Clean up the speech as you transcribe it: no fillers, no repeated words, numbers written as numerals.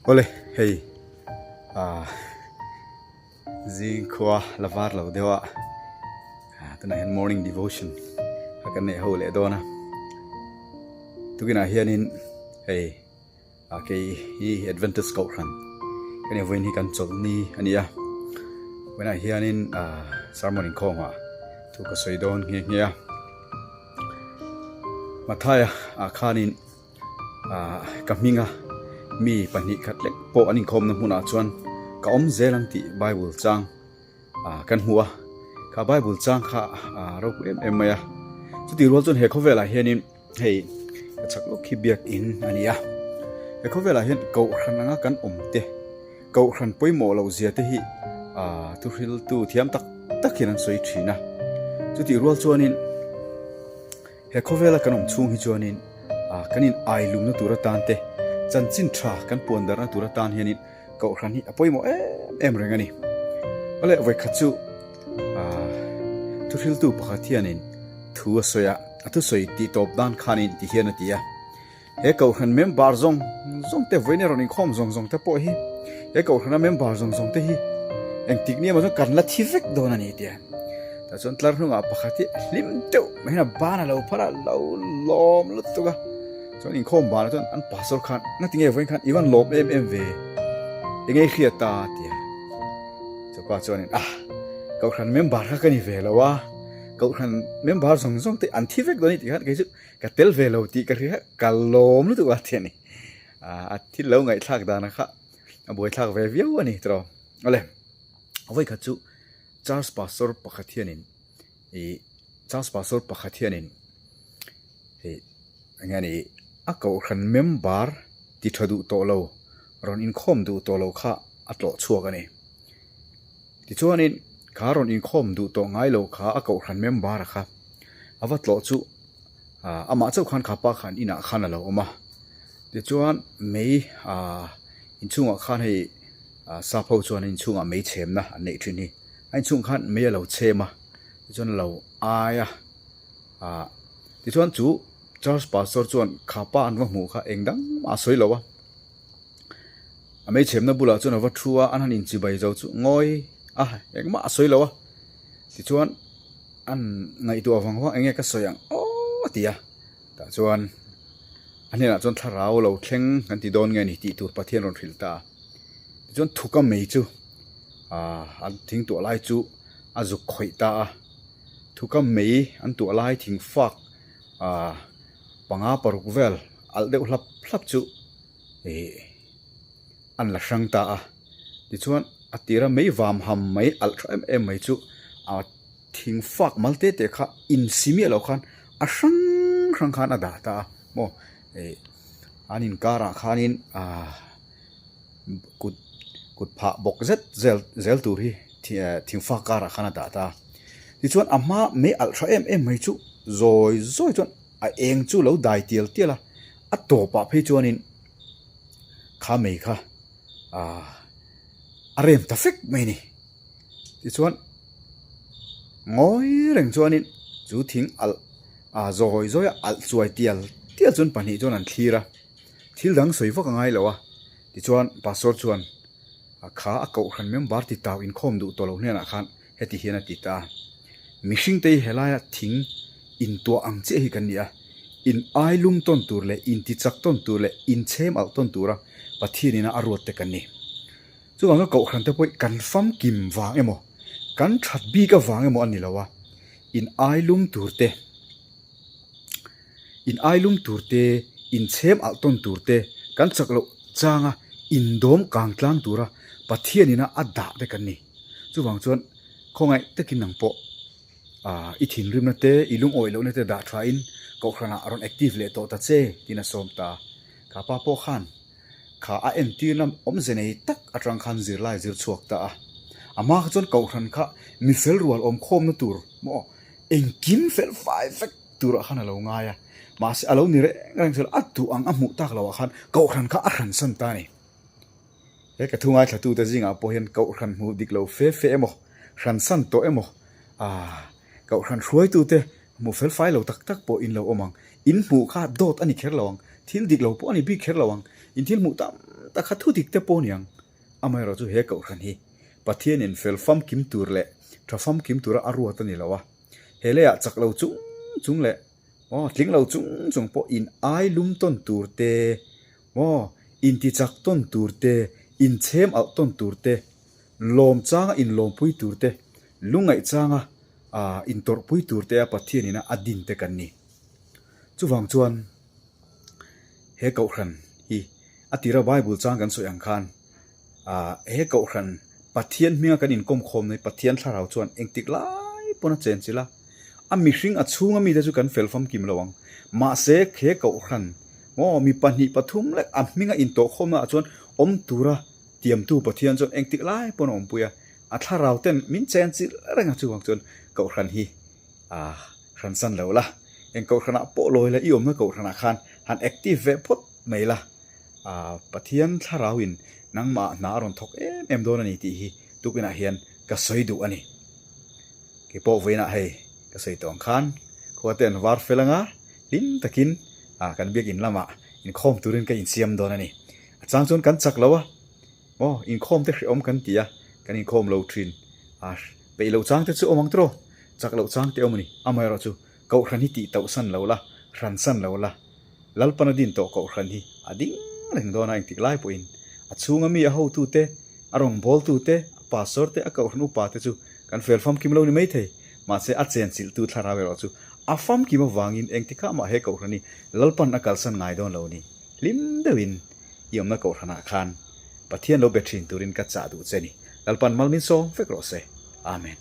Awle hei ah zing khua la var lo deuh a ah tunah hian morning devotion kha kan neih ho leh dawn a tukinah hianin hei ah kei hi Adventist kohhran ka ni vawiin hi kan chawlh ni a ni a vawiinah hianin ah sermon inkhawm ah thu ka sawi dawn nghe nghe a Mathaia ah khanin. Ahh ka hminga mi 2 khat lek pawh an inkhawmna hmunah chuan ka awm zel ang tih Bible chang ah kan hmu a, kha Bible chang kha ah ropui em em mai a. Chutih rual chuan he khawvelah hianin hei ka chak lawk hi biakin a ni a, he khawvelah hian kohhran anga kan awm te, kohhran pawimawh loh zia te hi ah thuhriltu thiam tak tak hian an sawi thin a. Chutih rual chuanin. He khawvela kan awm chhung hi chuanin kan in ai lumna tur atan te, chanchin tha kan puan darhna tur atan hianin Kohhran hi a pawimawh em em reng a ni. Awle vawikhat chu thuhriltu pakhat hianin thu a sawi a, a thusawi tih tawp dan khanin ti hian a ti a. He Kohhran member zawng zawng te vawiin a rawn inkhawm zawng zawng te pawh hi he Kohhrana member zawng zawng te hi engtik ni emaw chuan kan la thi vek dawn a ni tia. Tah chuan tlar hnungah pakhat hi a hlim deuh mai hian a ban a lo phar a, lo lawm lutuk a. Chuan inkhawm banah chuan an pastor khan nga tinge vawiin khan i van lawm em em ve, enge i hriat ta tia. Chupa chuanin ah Kohhran member kha ka ni ve lo a, Kohhran member zawng zawng te an thi vek dawn a ni tih khan kei chu Ka tel ve lo tih ka hria, ka lawm lutuk a ti a ni. A thil lo ngaihthlak dana kha a buaithlak ve viau a ni tawh. Awle, vawikhat chu Church Pastor pakhat hianin ih Church Pastor pakhat hianin ih eng nge ni a kohhran member ti tha duh tawh lo, rawn inkhawm duh tawh lo kha a tlawh chhuak a ni. Tichuanin kha rawn inkhawm duh tawh ngai lo kha a kohhran member-a kha a va tlawh chu ah amah chauh khan kha pa khan inah khan a lo awm a. Tichuan mei ah inchhungah khan hei ah sap ho chuan inchhungah mei chhemna an neih thin hi. A inchhungah khan mei a lo chhem a, tichuan a lo ai a. Ah tichuan chu church pastor chuan kha pa an va hmuh kha eng dang mah a sawi lo a. A hmeichhemna bulah chuan a va thu a, an han inchibai zo chu ngawi a, engmah a sawi lo a. Tichuan an ngaihtuah vang vang enge ka sawi ang aw a ti a. Tah chuan a hnenah chuan thlarau lo thleng kan ti dawn nge ni tih tur Pathian rawn hrilh ta a. Tichuan thuka mei chu ah an thing tuah lai chu a zuk khawih ta a. Thuka mei an tuah lai thing fak ah 5 6 vel alh deuh hlap hlap chu ih an la hrang ta a tichuan a tira mei vam ham mai alh tha em em mai chu a thing fak mal te te kha insi miah loh khan a hrang hrang khan a dah ta a maw ih an inkarah khanin ah kut kut phah bawk zet zel zel tur hi thing fak karah khan a dah ta a tichuan a hma mei alh tha em em mai chu zawi zawi chuan. A eng chu lo dai tial tial a, a tawpah phei chuanin kha mei kha ah a rem ta fek mai a ni. Tichuan ngawi reng chuanin chu thing alh ah zawi zawi a alh chuai tial tial chuan 2 chuan an thlir a, thil dang sawi vak a ngai lo a. Tichuan pastor chuan kha a kohhran member ti tau inkhawm duh tawh lo hnenah khan Heti hian a ti ta a, Mihringte hi helaia thing intuah ang chiah hi kan ni a, in ai lum tawn tur leh intichak tawn tur leh inchhem alh tawn tura Pathian ina a ruat te kan ni. Chuvang chuan Kohhran te pawh hi kan famkim vang emaw, kan that bik avang emaw a ni lo a, in ai lum tur te, in ai lum tur te, inchhem alh tawn tur te, kan chak loh changa indawm kang tlang tura Pathian ina a dah te kan ni. Chuvang chuan khawngaih takin nang pawh ah i thinrimna te, i lungawi lohna te dah tha in Kohhranah a rawn active leh tawh ta che tiin a sawm ta. Kha pa pawh khan kha a entirna awmze nei tak atang khan zirlai zir chhuak ta a. A hma kha chuan Kohhran kha mi fel rual awm khawmna tur maw engkim fel fai vek turah khan a lo ngai a. Mahse a lo ni reng reng chuan a duh ang a hmuh tak loh ah khan Kohhran kha a hransan ta a ni. He ka thu ngaithlatute zingah pawh hian Kohhran hmuh dik lo fe fe emaw, hransan tawh emaw, aah, Kohhran hruaitute hmuh fel fai lo tak tak pawh in lo awm ang. In hmuh kha dawt a ni kher lo ang, thil dik lo pawh a ni bik kher lo ang. In thil hmuh tam tak kha thu dik te pawh a ni ang. Amaherawhchu he kohhran hi Pathianin fel famkim tur leh tha famkim tura a ruat a ni lo a. He leiah chak lo chung chung leh maw tling lo chung chung pawh in ai lum tawn tur te, maw intichak tawn tur te, inchhem alh tawn tur te, lawm changa inlawmpui tur te, lungngaih changa intawrhpui tur te a Pathianin a din te kan ni. Chuvang chuan he kohhran hi a tira Bible chang kan sawi ang khan he kohhran Pathian hminga kan inkawm khawmna hi Pathian thlarau chuan engtik lai pawn a chen chilh a, a mihring a chhunga mite chu kan fel famkim lo ang. Mahse he kohhran maw mi 2, 3 lek a hminga intawhkhawmna ah chuan awm tura tiamtu Pathian chuan engtik lai pawn a awmpui a, a thlarau ten min chen chilh reng a chuvang chuan kohhran hi A hransan lo la, eng kohhranah pawh lawi la, i awmna kohhranah khan han active ve phawt mai la, a Pathian thlarauin nangmah hna a rawn thawk em em dawn a ni tih hi tukinah hian ka sawi duh a ni. Kei pawh vawiinah hei ka sawi tawh ang khan khua te an var fel anga hlim takin kan biakin lamah inkhawm turin ka insiam dawn a ni. A chang chuan kan chak lo a. Maw, inkhawm te hrehawm kan ti a, kan inkhawm lo thin. A, peih loh chang te chu awm ang tiraw? Chak loh chang te awm a ni. Amaherawh chu, Kohhran hi tih tauhsan lo la, hransan lo la. Lalpan a din tawh Kohhran hi a ding reng dawn a engtik lai pawhin. A chhunga mi a hotu te, a rawngbawltu te, a pastor te, a Kohhran upa te chu kan fel famkim lo ni maithei. Mahse, a chenchilhtu thlarau erawh chu a famkim avangin engtikah mah he Kohhran hi Lalpan a kalsan ngai dawn lo ni. Hlim deuhin i awmna kohhranah khan Pathian lo be thin turin ka chah duh che ni. Lalpan mal min sawm vek rawh se. Amen.